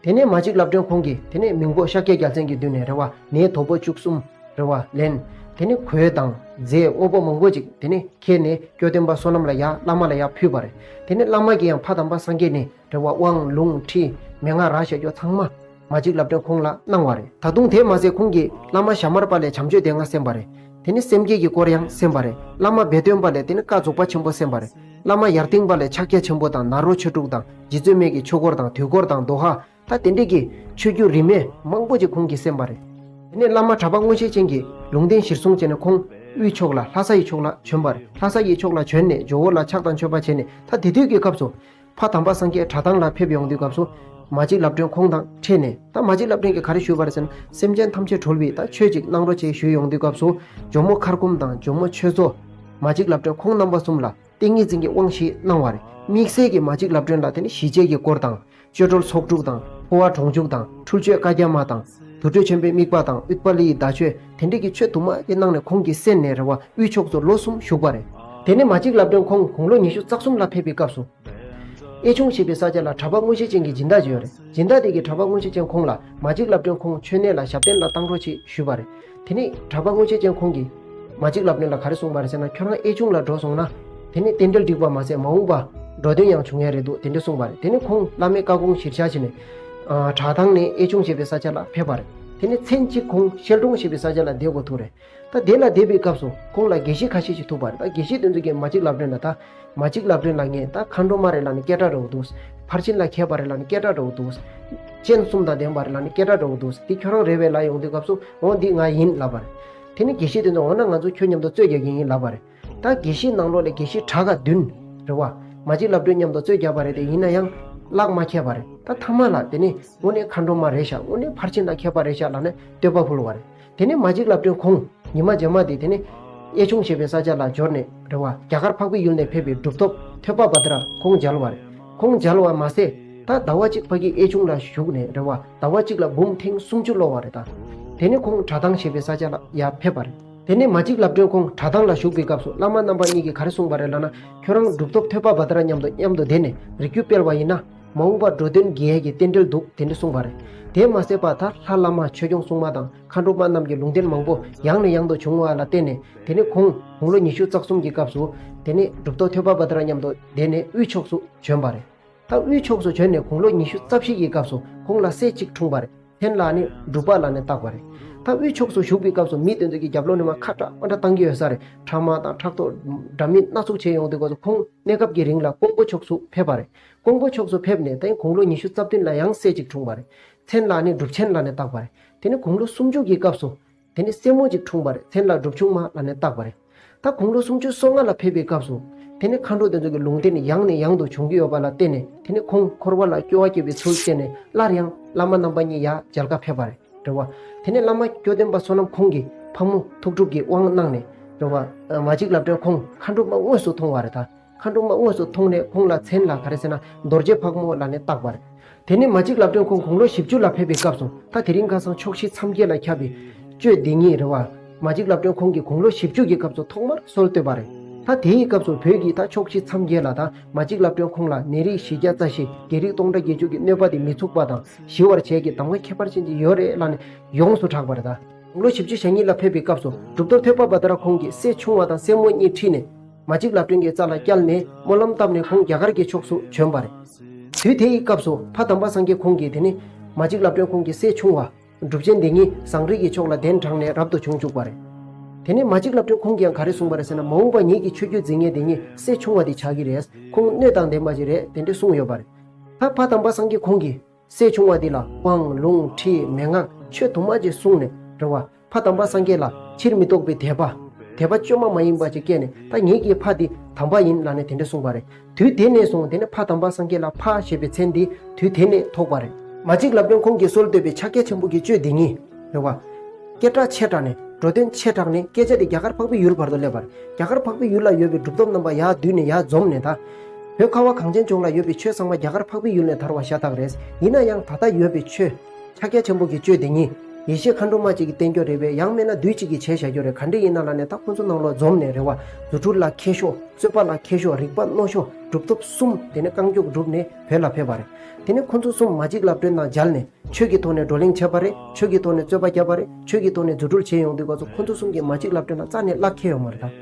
དེ་ནས་མ་གཅིག་ལབ་སྒྲོན་ཁོང་གིས་དེ་ནས་མིང་པོ་ཤཱཀྱ་རྒྱལ་མཚན་གྱི་མདུན་ནས་རེད་བ། ནས་དོ་པོ་བཅུ་གསུམ་རེད་བ་ལེན། དེ་ནས་གོས་དང་རྫས་དངོས་པོ་མང་པོ་ཅིག་དེ་ནས་ཁྱེར་ནས་སྐྱོ་སྟོན་པ་བསོད་ནམས་ལ་ཡར་བླ་མ་ལ་ཡར་ཕུལ་བ་རེད། དེ་ནས་བླ་མ་གིས་ཡང་ཕ་དམ་པ་སངས་རྒྱས་ནས་རེད་བ། དབང་ལུང་ཁྲིད་མན་ངག་རག་བྱ་རྒྱུ་ཚང་མ་མ་གཅིག་ལབ་སྒྲོན་ཁོང་ལ་གནང་བ་རེད། ད་དུང་དེ་མ་ཟད་ཁོང་གིས་བླ་མ་ཞྭ་དམར་པ་ལས་བྱམས་ཆོས་སྡེ་ལྔ་གསན་པ་རེད། དེ་ནས་སེམས་བསྐྱེད་ཀྱི་སྐོར་ཡང་གསན་པ་རེད། བླ་མ་སྦས་སྟོན་པ་ལས་དེ་ནས་བཀའ་རྫོགས་པ་ཆེན་པོ་གསན་པ་རེད། བླ་མ་ཡར་ལྡིང་པ་ལས་ཕྱག་རྒྱ་ཆེན་པོ་དང་ནཱ་རོ་ཆོས་དྲུག་དང་རྗེ་བཙུན་མའི་གི་ཆོས་སྐོར་དང་དུས་འཁོར་དང་དོ་ཧ། ད་དེ་འདྲས་ཀྱི་ཆོས་བརྒྱུད་རིས་མེད་མང་པོ་ཅིག་ཁོང་གིས་གསན་པ་རེད། དེ་ནས་བླ་མ་གྲྭ་པ་མངོན་ཤེས་ཅན་གྱིས་ལུང་བསྟན་གཞིར་བཟུང་བྱས་ནས་ཁོང་དབུས་ཕྱོགས་ལ་ལྷ་ས་ཡི་ཕྱོགས་ལ་བྱོན་པ་རེད། ལྷ་ས་ཡི་ཕྱོགས་ལ་བྱོན་ནས་ཇོ་བོ་ལ་ཕྱག་དང་མཆོད་པ་བྱས་ནས། ད་དེ་དུས་ཀྱི་སྐབས་སུ་ཕ་དམ་པ་སངས་རྒྱས་གྲྭ་ཐང་ལ་ཕེབས་ཡོང་དུས་སྐབས་སུ་མ་གཅིག་ལབ་སྒྲོན་ཁོང་དང་འཕྲད་ནས། ད་མ་གཅིག་ལབ་སྒྲོན་གྱིས་ག་རེ་ཞུས་པ་རེད་ཟེར་ན། སེམས་ཅན་ཐམས་ཅད་གྲོལ་བའི་ད་ཆོས་ཅིག་གནང་རོགས་བྱེད་ཞུས་ཡོང་དུས་སྐབས་སུ་ཇོ་མོ་མཁར་ཁུམ་དང་ཇོ་མོ་ཆོས་མཚོ་མ་གཅིག་ལབ་སྒྲོན་ཁོང་རྣམ་པ་གསུམ་ལ་ཏིང་ངེ་འཛིན་གྱི་དབང་ཞིག་གནང་བ་རེད། དམིགས་བསལ་གྱིས་མ་གཅིག་ལབ་སྒྲོན་ལ་དེ་ནི་ཞི་བྱེད་ཀྱི་སྐོར་དང་། ཆོ་འཕྲུལ་ཚོགས་དྲུག་དང་། འཕོ་བ་གྲོང་འཇུག་དང་། འཁྲུལ་ཆོས་བཀའ་རྒྱ་མ་དང་། དུར་ཁྲོད་ཆེན་པོའི་དམིགས་པ་དང་། ཨུཏྤ་ལའི་བརྡ་ཆོས། དེ་འདྲས་ཀྱི་ཆོས་དུ་མ་ཅིག་གནང་ནས་ཁོང་གིས་གསན་ནས་རེད་བ། དབུས་ཕྱོགས་སུ་ལོ་གསུམ་བཞུགས་པ་རེད། དེ་ནས་མ་གཅིག་ལབ་སྒྲོན་ཁོང་དགུང་ལོ་ཉི་ཤུ་རྩ་གསུམ་ལ་ཕེབས་པའི་སྐབས་སུ། གཡས་ཆུང་ཞེས་པའི་ས་ཆ་ལ་གྲྭ་པ་མངོན་ཤེས་ཅན་གྱི་སྦྱིན་བདག་ཅིག་ཡོད་རེད། སྦྱིན་བདག་དེ་གིས་གྲྭ་པ་མངོན་ཤེས་ཅན་ཁོང་ལ་མ་གཅིག་ལབ་སྒྲོན་ཁོང་མཆོད་གནས་ལ་ཞབས་བརྟན་ལ་བཏང་རོགས་ཅེས་ཞུས་པ་རེད། དེ་ནས་གྲྭ་པ་མངོན་ཤེས་ཅན་ཁོང་གིས་མ་གཅིག་ལབ་སྒྲོན་ལ་ག་རེ་གསུངས་པ་རེད་ཟེར་ན། ཁྱོད་རང་གཡས་ཆུང་ལ་འགྲོ་སོང་ན། དེ་ནས་རྟེན་འབྲེལ་འགྲིག་པ་མ་ཟད་མ་འོངས་པ་འགྲོ་དོན་ཡང་འབྱུང་ཡ་རེད་འདུག་དེ་འདྲ་གསུངས་པ་རེད། དེ་ནས་ཁོང་བླ་མའི་བཀའ་དགོངས་གཞིར་བཞག་བྱས་ནས། ཨ། གྲྭ་ཐང་ནས་གཡས་ཆུང་ཞེས་པའི་ས་ཆ་ལ་ཕེབས་པ་རེད། དེ་ནས་མཚན་གཅིག་ཁོང་ཤེལ་གྲོང་ཞེས་པའི་ས་ཆ་ལ་བསྡད་དགོས་ཐུག་རེད། ད་དེ་ལ་བསྡད་པའི་སྐབས་སུ་ཁོང་ལ་དགེ་བཤེས་ཁ་ཤས་ཤིག་ཐུག་པ་རེད། ད་དགེ་བཤེས་དེ་ཚོ་གིས་མ་གཅིག་ལབ་སྒྲོན་ལ། ད་མ་གཅིག་ལབ་སྒྲོན་ལ་ངས་ད་མཁའ་འགྲོ་མ་རེད་ལབ་ནས་སྐད་གྲགས་འདྲ་བོ་འདུག་ཕར་ཕྱིན་ལ་མཁས་པ་རེད་ལབ་ནས་སྐད་གྲགས་འདྲ་བོ་འདུག་སྤྱན་གསུམ་དང་ལྡན་པ་རེད་ལབ་ནས་སྐད་གྲགས་འདྲ་བོ་འདུག་འདི་ཁྱོད་རང་རེད་པས་ལབ་ཡོང་དུས་སྐབས་སུ། འོ་འདི་ང་ཡིན་ལབ་པ་རེད། དེ་ནས་དགེ་བཤེས་དེ་ཚོ། འོ་ན་ང་ཚོ་ཁྱོད་མཉམ་དུ་རྩོད་རྒྱག་གི་ཡིན་ལབ་པ་རེད། ད་དགེ་བཤེས་ནང་ལོགས་ལ་དགེ་བཤེས་གྲྭ་ག་བདུན་རེད་བ། མ་གཅིག་ལབ་སྒྲོན་མཉམ་དུ་རྩོད་རྒྱག་པ་རེད་དེ། ཡིན་ན་ཡང་ལག་མ་ཁྱེར་བ་རེད། ད་ཐ་མ་ལ་དེ་ནས་དངོས་གནས་མཁའ་འགྲོ་མ་རེད་ཤག་དངོས་གནས་ཕར་ཕྱིན་ལ་མཁས་པ་རེད་ཤག་ལབ་ནས་བསྟོད་པ་ཕུལ་བ་རེད། དེ་ནས་མ་གཅིག་ལབ་སྒྲོན་ཁོང་ཉི་མ་རྗེས་མ་དེ་དེ་ནས་གཡས་ཆུང་ཞེས་པའི་ས་ཆ་ལ་འབྱོར་ནས་རེད་བ། རྒྱ་གར་འཕགས་པའི་ཡུལ་ནས་ཕེབས་པའི་གྲུབ་ཐོབ་ཐོད་པ་བྷ་དྲ་ཁོང་མཇལ་བ་རེད། ཁོང་མཇལ་བ་མ་ཟད། ད་ཟླ་བ་གཅིག་ཕ་གི་གཡས་ཆུང་ལ་བཞུགས་ནས་རེད་བ། ཟླ་བ་གཅིག་ལ་འབུམ་ཐེངས་སུམ་ཅུ་ཀློག་པ་རེད། ད་དེ་ནས་ཁོང་གྲྭ་ཐང་ཞེས་པའི་ས་ཆ་ལ་ཡར་ཕེབས་པ་རེད། དེ་ནས་མ་གཅིག་ལབ་སྒྲོན་ཁོང་གྲྭ་ཐང་ལ་བཞུགས་པའི་སྐབས་སུ་བླ་མ་རྣམ་པ་གཉིས་ཀྱིས་ག་རེ་གསུངས་པ་རེད་ལབ་ན། ཁྱོད་རང་གྲུབ་ཐོབ་ཐོད་པ་བྷ་དྲ་མཉམ་དུ་མཉམ་དུ་བསྡད་ནས་རིགས་རྒྱུད་སྤེལ་བ་ཡིན་ན། མ་འོངས་པར་འགྲོ་དོན་རྒྱས་ཡས་ཀྱི་རྟེན་འབྲེལ་འདུག་དེ་འདྲ་གསུངས་པ་རེད། དེ་མ་ཟད་པ་ད་ལྷ་བླ་མ་ཆོས་སྐྱོང་སྲུང་མ་དང་མཁའ་འགྲོ་མ་རྣམས་ཀྱི་ལུང་བསྟན་མང་པོ་ཡང་ནས་ཡང་དུ་བྱུང་བ་ལ་བརྟེན་ནས། དེ་ནས་ཁོང་དགུང་ལོ་ཉི་ཤུ་རྩ་གསུམ་གྱི་སྐབས་སུ་དེ་ནས་གྲུབ་ཐོབ་ཐོད་པ་བྷ་དྲ་མཉམ་དུ་བསྡད་ནས་དབུས་ཕྱོགས་སུ་བྱོན་པ་རེད། ད་དབུས་ཕྱོགས་སུ་བྱོན་ནས་དགུང་ལོ་ཉི་ཤུ་རྩ་བཞི་གི་སྐབས་སུ་ཁོང་ལ་སྲས་གཅིག་འཁྲུངས་པ་རེད། མཚན་ལ་ནི་འབྲུག་པ་ལབ་ནས་བཏགས་པ་རེད། ད་དབུས་ཕྱོགས་སུ་བཞུགས་པའི་སྐབས་སུ་མི་དེ་ཚོ་གི་རྒྱབ་ལོགས་ནས་མར་ཁ་བྲལ་མ་བྲལ་བཏང་གི་ཡོད་ས་རེད། ཕྲ་མ་དང་ཕྲག་དོག་འདྲ་མིན་སྣ་ཚོགས་བྱས་ཡོང་དུས་སྐབས་སུ་ཁོང་གནས་སྐབས་ཀྱི་རིང་ལ་ཀོང་པོ་ཕྱོགས་སུ་ཕེབས་པ་རེད། ཀོང་པོ་ཕྱོགས་སུ་ཕེབས་ནས་ད་དགུང་ལོ་ཉི་ཤུ་རྩ་བདུན་ལ་ཡང་སྲས་གཅིག་འཁྲུངས་པ་རེད། མཚན་ལ་ནི་འབྲུག་ཆེན་ལབ་ནས་བཏགས་པ་རེད། དེ་ནས་དགུང་ལོ་སུམ་ཅུ་གི་སྐབས་སུ་དེ་ནས་སྲས་མོ་གཅིག་འཁྲུངས་པ་རེད། མཚན་ལ་འབྲུག་ཆུང་མ་ལབ་ནས་བཏགས་པ་རེད། ད་དགུང་ལོ་སུམ་ཅུ་སོ་ལྔ་ལ་ཕེབས་པའི་སྐབས་སུ་དེ་ནས་མཁའ་འགྲོ་དེ་ཚོ་གི་ལུང་བསྟན་ཡང་ནས་ཡང་དུ་འབྱུང་གི་ཡོད་པ་ལ་བརྟེན་ནས། དེ་ནས་ཁོང་འཁོར་བ་ལ་སྐྱོ་བ་སྐྱེ་བའི་ཚུལ་བསྟན་ནས་སླར་ཡང་བླ་མ་རྣམ་པ་གཉིས་ཡར་མཇལ་ཁ་ཕེབས་པ་རེད། རེད་བ། དེ་ནས་བླ་མ་སྐྱོ་སྟོན་པ་བསོད་ནམས་ཁོང་གིས་ཕག་མོ་ཐུགས་སྒྲུབ་ཀྱི་དབང་གནང་ནས། རེད་བ། མ་གཅིག་ལབ་སྒྲོན་ཁོང་མཁའ་འགྲོ་མ་དངོས་སུ་མཐོང་བ་རེད། ད་མཁའ་འགྲོ་མ་དངོས་སུ་མཐོང་ནས་ཁོང་ལ་མཚན་ལ་ག་རེ་ཟེར་ན། རྡོ་རྗེ་ཕག་མོ་ལབ་ནས་བཏགས་པ་རེད། དེ་ནས་མ་གཅིག་ལབ་སྒྲོན་ཁོང་དགུང་ལོ་བཞི་བཅུ་ལ་ཕེབས་པའི་སྐབས་སུ། ད་དེ་རིང་ཁ་སང་ཆོག་ཤེས་མཚམས་བརྒྱད་ལ་ཁྱབ་པའི་གཅོད་སྡེ་གཉིས་རེད་བ། མ་གཅིག་ལབ་སྒྲོན་ཁོང་གིས་དགུང་ལོ་བཞི་བཅུ་གི་སྐབས་སུ་ཐོག་མར་སྲོལ་བཏོད་པ་རེད། ད་དེའི་སྐབས་སུ་བོད་ཀྱི་ད་ཆོག་ཤེས་མཚམས་བརྒྱད་ལ། ད་མ་གཅིག་ལབ་སྒྲོན་ཁོང་ལ་ནད་རིགས་བཞི་བརྒྱ་རྩ་བཞི། བགེགས་རིགས་སྟོང་ཕྲག་བརྒྱད་ཅུ་གི་གནོད་པ་དེ་མི་ཚུགས་པ་དང་ཞི་བར་བྱེད་ཀྱི་གདམས་ངག་ཁྱད་པར་ཅན་ཅིག་ཡོད་རེད་ལབ་ནས་ཡོངས་སུ་གྲགས་པ་རེད། ད་དགུང་ལོ་བཞི་བཅུ་ཞེ་གཉིས་ལ་ཕེབས་པའི་སྐབས་སུ་གྲུབ་ཐོབ་ཐོད་པ་བྷ་དྲ་ཁོང་གིས་སྲས་ཆུང་བ་དང་སྲས་མོ་གཉིས་ཁྲིད་ནས། མ་གཅིག་ལབ་སྒྲོན་གྱི་རྩ་ལ་བསྐྱལ་ནས་སྨོན་ལམ་བཏབ་ནས་ཁོང་རྒྱ་གར་གྱི་ཕྱོགས་སུ་བྱོན་པ་རེད། དུས་དེའི་སྐབས་སུ་ཕ་དམ་པ་སངས་རྒྱས་ཁོང་གིས་དེ་ནས་མ་གཅིག་ལབ་སྒྲོན་ཁོང་གི་སྲས་ཆུང་བ་གྲུབ་ཆེན་དེ་ཉིད་ཟངས་རི་གི་ཕྱོགས་ལ་གདན་དྲངས་ནས་རབ་ཏུ་བྱུང་བཅུག་པ་རེད། དེ་ནས་མ་གཅིག་ལབ་སྒྲོན་ཁོང་གིས་ཡང་ག་རེ་གསུངས་པ་རེད་ཟེར་ན། མ་འོངས་པ་ངེད་ཀྱི་ཆོས་བརྒྱུད་འཛིན་མཁན་དེ་ཉིད་སྲས་ཆུང་བ་དེ་ཆགས་ཀྱི་རེད། ཁོང་སྣོད་དང་ལྡན་པ་ཞིག་རེད། དེ་འདྲས་གསུངས་ཡོད་པ་རེད། ད་ཕ་དམ་པ་སངས་རྒྱས་ཁོང་གིས་སྲས་ཆུང་བ་འདི་ལ་དབང་ལུང་ཁྲིད་མན་ངག་ཆོས་དུ་མ་ཅིག་གསུངས་ནས། རེད་བ། ཕ་དམ་པ་སངས་རྒྱས་ལ་ཕྱིར་མི་ལྡོག་པའི་དད་པ། དད་པ་བཅོས་མ་མ་ཡིན་པ་ཅིག་སྐྱེས་ནས། ད་ངེད་ཀྱི་ཕ་འདི་དམ་པ་ཡིན་ལབ་ནས་དེ་འདྲ་གསུངས་པ་རེད། དུས་དེ་ནས་བཟུང་དེ་ནས་ཕ་དམ་པ་སངས་རྒྱས་ལ་ཕ་ཞེས་པའི་མཚན་འདི་དུས་དེ་ནས་ཐོགས་པ་རེད། མ་གཅིག་ལབ་སྒྲོན་ཁོང་གིས་སྲོལ་བཏོད་པའི་ཕྱག་རྒྱ་ཆེན་པོ་གི་གཅོད་འདི་ཉིད། རེད་བ། སྐད་གྲགས་ཆེ་དྲགས་ནས། འགྲོ་དོན་ཆེ་དྲགས་ནས། སྐད་ཆ་དེ་རྒྱ་གར་འཕགས་པའི་ཡུལ་བར་དུ་སླེབས་པ་རེད། རྒྱ་གར་འཕགས་པའི་ཡུལ་ལ་ཡོད་པའི་གྲུབ་ཐོབ་རྣམ་པ་ཡར་བསྡུས་ནས་ཡར་འཛོམས་ནས། ད་བོད་ཁ་བ་གངས་ཅན་ལྗོངས་ལ་ཡོད་པའི་ཆོས་ཚང་མ་རྒྱ་གར་འཕགས་པའི་ཡུལ་ནས་དར་བ་ཤ་སྟག་རེད། ཡིན་ན་ཡང་ད་ལྟ་ཡོད་པའི་ཆོས་ཕྱག་རྒྱ་ཆེན་པོ་གི་གཅོད་འདི་ཉིད་ ཡེ་ཤེས་མཁའ་འགྲོ་མ་གཅིག་གིས་བསྟན་རྒྱུ་རེད་པས། ཡང་མིན་ན་བདུད་གཅིག་གིས་བྱས་བཞག་རྒྱུ་རེད། ག་འདྲ་ཡིན་ན་ལབ་ནས་ད་ཁོང་ཚོ་ནང་ལོགས་འཛོམས་ནས་རེད་བ། རྫུ་འཕྲུལ་ལ་མཁས་ཤོས། རྩོད་པ་ལ་མཁས་ཤོས། རིག་པ་རྣོ་ཤོས། གྲུབ་ཐོབ་གསུམ་དེ་ནས་རྐང་མགྱོགས་བསྒྲུབས་ནས་བོད་ལ་ཕེབས་པ་རེད། དེ་ནས་ཁོང་ཚོ་གསུམ་མ་གཅིག་ལབ་སྒྲོན་ནང་མཇལ་ནས། ཆོས་ཀྱི་ཐོག་ནས་བགྲོ་གླེང་བྱས་པ་རེད། ཆོས་ཀྱི་ཐོག་ནས་རྩོད་པ་བརྒྱབ་པ་རེད། ཆོས་ཀྱི་ཐོག་ནས་རྫུ་འཕྲུལ་བྱས་ཡོང་དུས་སྐབས་སུ་ཁོང་ཚོ་གསུམ་གྱིས་མ་གཅིག་ལབ་སྒྲོན་ལ་རྩ་ནས་གླགས་ཁེལ་ཡོད་མ་རེད་ད།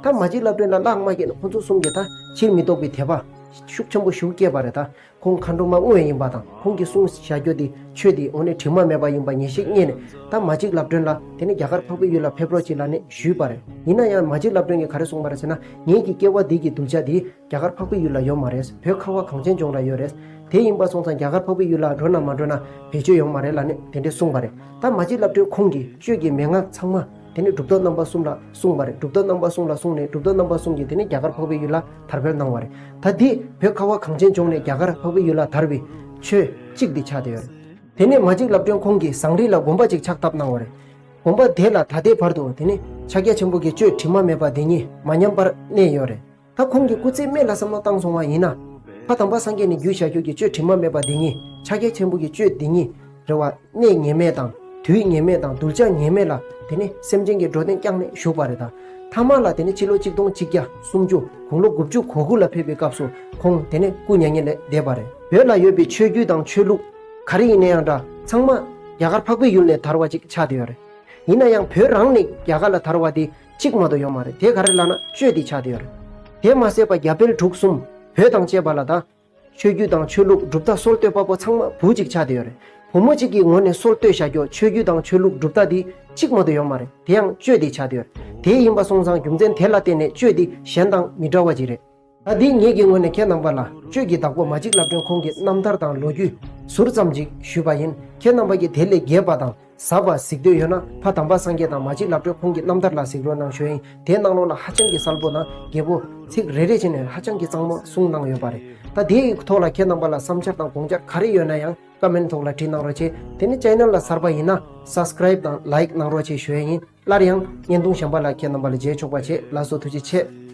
ད་མ་གཅིག་ལབ་སྒྲོན་ལ་གླགས་མ་ཁེལ་ནས་ཁོང་ཚོ་གསུམ་གྱིས་ད་ཕྱིར་མི་ལྡོག་པའི་དད་པ་ཤུགས་ཆེན་པོ་ཞིག་སྐྱེས་པ་རེད་ད། ཁོང་མཁའ་འགྲོ་མ་དངོས་ཡིན་པ་དང་། ཁོང་གིས་གསུངས་བཞག་རྒྱུ་དེ་ཆོས་དེ་དངོས་གནས་དྲི་མ་མེད་པ་ཡིན་པ་ངེས་ཤེས་རྙེད་ནས། ད་མ་གཅིག་ལབ་སྒྲོན་ལ་དེ་ནས་རྒྱ་གར་འཕགས་པའི་ཡུལ་ལ་ཕེབས་རོགས་གྱིས་ལབ་ནས་ཞུས་པ་རེད། ཡིན་ན་ཡང་མ་གཅིག་ལབ་སྒྲོན་གྱིས་ག་རེ་གསུངས་པ་རེད་ཟེར་ན། ངེད་ཀྱི་སྐྱེ་བ་འདི་གི་གདུལ་བྱ་དེ་རྒྱ་གར་འཕགས་པའི་ཡུལ་ལ་ཡོད་མ་རེད། བོད་ཁ་བ་གངས་ཅན་ལྗོངས་ལ་ཡོད་རེད། དེ་ཡིན་པ་སོང་ཙང་རྒྱ་གར་འཕགས་པའི་ཡུལ་ལ་འགྲོ་ན་མ་འགྲོ་ན་བེད་སྤྱོད་ཡོད་མ་རེད་ལབ་ནས་དེ་འདྲས་གསུངས་པ་རེད། ད་མ་གཅིག་ལབ་སྒྲོན་ཁོང་གིས་གཅོད་ཀྱི་མན་ངག་ཚང་མ་དེ་ནས་གྲུབ་ཐོབ་རྣམ་པ་གསུམ་ལ་གསུངས་པ་རེད། གྲུབ་ཐོབ་རྣམ་པ་གསུམ་ལ་གསུངས་ནས། གྲུབ་ཐོབ་རྣམ་པ་གསུམ་གྱིས་དེ་ནས་རྒྱ་གར་འཕགས་པའི་ཡུལ་ལ་དར་སྤེལ་གནང་བ་རེད། ད་འདི་བོད་ཁ་བ་གངས་ཅན་ལྗོངས་ནས་རྒྱ་གར་འཕགས་པའི་ཡུལ་ལ་དར་བའི་ཆོས་གཅིག་འདི་ཆགས་བསྡད་ཡོད་རེད། དེ་ནས་མ་གཅིག་ལབ་སྒྲོན་ཁོང་གིས་ཟངས་རི་ལ་དགོན་པ་གཅིག་ཕྱག་བཏབ་གནང་བ་རེད། དགོན་པ་དེ་ལ་ད་ལྟའི་བར་དུ་དེ་ནི་ཕྱག་རྒྱ་ཆེན་པོ་གི་གཅོད་དྲི་མ་མེད་པ་དེ་ཉིད་མ་ཉམས་པར་གནས་ཡོད་རེད། ད་ཁོང་གི་སྐུ་ཚེ་སྨད་ལ་བསམ་བློ་བཏང་སོང་བ་ཡིན་ན། ཕ་དམ་པ་སངས་རྒྱས་ནས་བརྒྱུད་བཞག་རྒྱུ་གི་གཅོད་དྲི་མ་མེད་པ་འདི་ཉིད། ཕྱག་རྒྱ་ཆེན་པོ་གི་གཅོད་འདི་ཉིད་རེད་བ། གནས་ངེས་མེད་དང་དུས་ངེས་མེད་དང་གདུལ་བྱ་ངེས་མེད་ལ་དེ་ནི་སེམས་ཅན་གྱི་འགྲོ་དོན་བསྐྱངས་ནས་བཞུགས་པ་རེད་ད། ཐ་མ་ལ་དེ་ནི་ཕྱི་ལོ་གཅིག་སྟོང་ཆིག་བརྒྱ་སུམ་ཅུ་དགུང་ལོ་དགུ་བཅུ་གོ་དགུ་ལ་ཕེབས་པའི་སྐབས་སུ་ཁོང་དེ་ནི་སྐུ་མྱ་ངན་ལས་འདས་པ་རེད། བོད་ལ་ཡོད་པའི་ཆོས་བརྒྱུད་དང་ཆོས་ལུགས་ག་རེ་ཡིན་ན་ཡང་འདྲ། ཚང་མ་རྒྱ་གར་འཕགས་པའི་ཡུལ་ནས་དར་བ་ཅིག་ཆགས་བསྡད་ཡོད་རེད། ཡིན་ན་ཡང་བོད་རང་ནས་རྒྱ་གར་ལ་དར་བ་དེ་གཅིག་མ་གཏོགས་ཡོད་མ་རེད། དེ་ག་རེ་ལབ་ན་གཅོད་དེ་ཆགས་བསྡད་ཡོད་རེད། དེ་མ་ཟད་པ་རྒྱ་བལ་འབྲུག་གསུམ་བོད་དང་བཅས་པ་ལ་ད་ཆོས་བརྒྱུད་དང་ཆོས་ལུགས་གྲུབ་མཐའ་སྲོལ་གཏོད་པ་པོ་ཚང་མ་བུ་གཅིག་ཆགས་བསྡད་ཡོད་རེད། བུ་མོ་གཅིག་གི་ངོས་ནས་སྲོལ་གཏོད་བྱ་རྒྱུ་ཆོས་བརྒྱུད་དང་ཆོས་ལུགས་གྲུབ་མཐའ་དེ་གཅིག་མ་གཏོགས་ཡོད་མ་རེད། དེ་ཡང་གཅོད་དེ་ཆགས་བསྡད་ཡོད་རེད། དེ་ཡིན་པ་སོང་ཙང་རྒྱུ་མཚན་དེ་ལ་བརྟེན་ནས་གཅོད་དེ་གཞན་དང་མི་འདྲ་བ་ཅིག་རེད། ད་འདི་ངེད་ཀྱི་ངོས་ནས་ཁྱེད་རྣམ་པ་ལ་གཅོད་ཀྱི་བདག་པོ་མ་གཅིག་ལབ་སྒྲོན་ཁོང་གི་རྣམ་ཐར་དང་ལོ་རྒྱུས་ཟུར་ཙམ་ཅིག་ཞུས་པ་ཡིན། ཁྱེད་རྣམ་པ་གིས་དེ་ལས་རྒྱས་པ་དང་ཟབ་པ་གཟིགས་འདོད་ཡོད་ན། ཕ་དམ་པ་སངས་རྒྱས་དང་མ་གཅིག་ལབ་སྒྲོན་ཁོང་གི་རྣམ་ཐར་ལ་གཟིགས་རོགས་གནང་ཞུ་ཡིན། དེའི་ནང་ལོགས་ལ་ཧ་ཅང་གི་གསལ་པོ་དང་རྒྱས་པོ། ཚིག་རེ་རེ་བྱས་ནས་ཧ་ཅང་གི་གཙང་མ་གསུངས་གནང་ཡོད་པ་རེད། ད་དེའི་ཐོག་ལ་ཁྱེད་རྣམ་པ་ལ་བསམ་འཆར་དང་དགོངས་འཆར་ག་རེ་ཡོད་ན་ཡང་ཀ་མེན་ཐོག་ལ་བྲིས་གནང་རོགས་བྱེད། དེ་ནས་ཅེ་ནལ་ལ་གསར་པ་ཡིན་ན་སབ་སི་ཀ་རེབ་དང་ལའིཀ་གནང་རོགས་བྱེད་ཞུ་ཡ་ཡིན། སླར་ཡང་བརྙན་ཐུང་གཞན་པ་ལ་ཁྱེད་རྣམ་པ་ལ་མཇལ་ཆོག་པ་བྱེད། ལགས་སོ། ཐུགས་རྗེ་ཆེ།